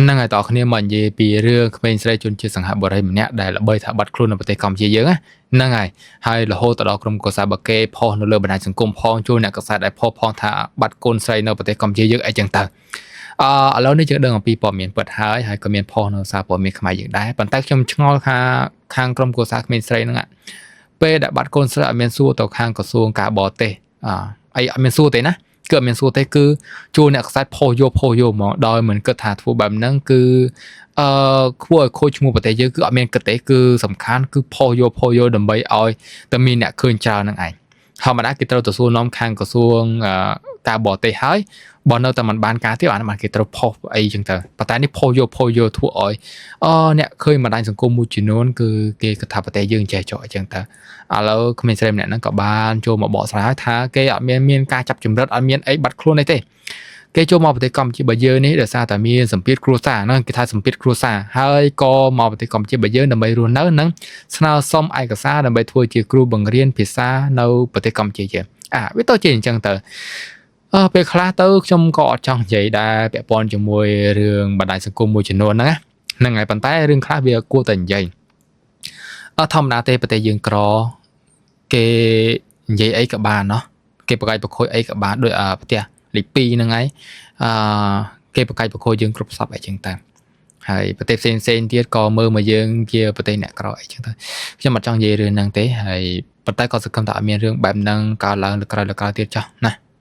ហ្នឹងហើយតើគ្នាមកនិយាយពីរឿងក្មេងស្រីជនជាតិសង្ហបុរីម្នាក់ដែលល្បីថាបាត់ខ្លួននៅប្រទេសកម្ពុជាយើងណាហ្នឹងហើយហើយរហូតទៅដល់ក្រុមកុសាបកេផុសនៅលើបណ្ដាញសង្គមផងជួយអ្នកកសែតឲ្យផុសផងថាបាត់កូនស្រីនៅប្រទេសកម្ពុជាយើងអីចឹងទៅអឺឥឡូវនេះយើងដឹងអំពីព័ត៌មានពិតហើយហើយក៏មានផុសនៅសារព័ត៌មានខ្មែរយើងដែរប៉ុន្តែខ្ញុំឆ្ងល់ថាខាងក្រុមកុសាក្មេងស្រីហ្នឹងពេលដែលបាត់កូនស្រីអត់មានសួរទៅខាងក្រសួងការបរទេសអអីអត់មានសួរទេណាគឺអត់មានសួរទេគឺជួអ្នកខ្សែផុសយកផុសយកហ្មងដោយមិនគិតថាធ្វើបែបហ្នឹងគឺអឺគួរឲ្យខូចឈ្មោះប្រទេសយើងគឺអត់មានគិតទេគឺសំខាន់គឺផុសយកផុសយកដើម្បីឲ្យតែមានអ្នកឃើញច្រើនហ្នឹងឯងធម្មតាគេត្រូវទៅសួរនាំខាងក្រសួងការបរទេសហើយបើនៅតែមិនបានការទៀតអានោះបានគេត្រូវផុសអីចឹងទៅប៉ុន្តែនេះផុសយកផុសយកធ្វើឲ្យអអ្នកឃើញបណ្ដាញសង្គមមួយចំនួនគឺគេគិតថាប្រទេសយើងចេះចោះអីចឹងទៅឥឡូវក្មេងស្រីម្នាក់ហ្នឹងក៏បានចូលមកបកស្រាយថាគេអត់មានមានការចាប់ចម្រិតអត់មានអីបាត់ខ្លួនអីទេគេចូលមកប្រទេសកម្ពុជាបើយើងនេះដោយសារតែមានសម្ពាធគ្រួសារហ្នឹងគេថាសម្ពាធគ្រួសារហើយក៏មកប្រទេសកម្ពុជាបើយើងដើម្បីរស់នៅនិងស្នើសុំឯកសារដើម្បីធ្វើជាគ្រូបង្រៀនភាសានៅប្រទេសកម្ពុជាយើងអាវាទៅជាអញ្ចឹងទៅអឺពេលខ្លះទៅខ្ញុំក៏អត់ចង់និយាយដែរពាក់ព័ន្ធជាមួយរឿងបណ្ដាញសង្គមមួយចំនួនហ្នឹងណាហ្នឹងហើយប៉ុន្តែរឿងខ្លះវាគួរតែនិយាយអត់ធម្មតាទេប្រទេសយើងក្រគេនិយាយអីក៏បានเนาะគេប្រកាយប្រខូចអីក៏បានដោយផ្ទះលេខ2ហ្នឹងហើយអឺគេប្រកាយប្រខូចយើងគ្រប់សពអីចឹងតាហើយប្រទេសផ្សេងផ្សេងទៀតក៏មើលមកយើងជាប្រទេសអ្នកក្រអីចឹងទៅខ្ញុំអត់ចង់និយាយរឿងហ្នឹងទេហើយប៉ុន្តែក៏សង្ឃឹមថាអត់មានរឿងបែបហ្នឹងកើតឡើងលើក្រោយលើក្រោយទៀតចោះណា។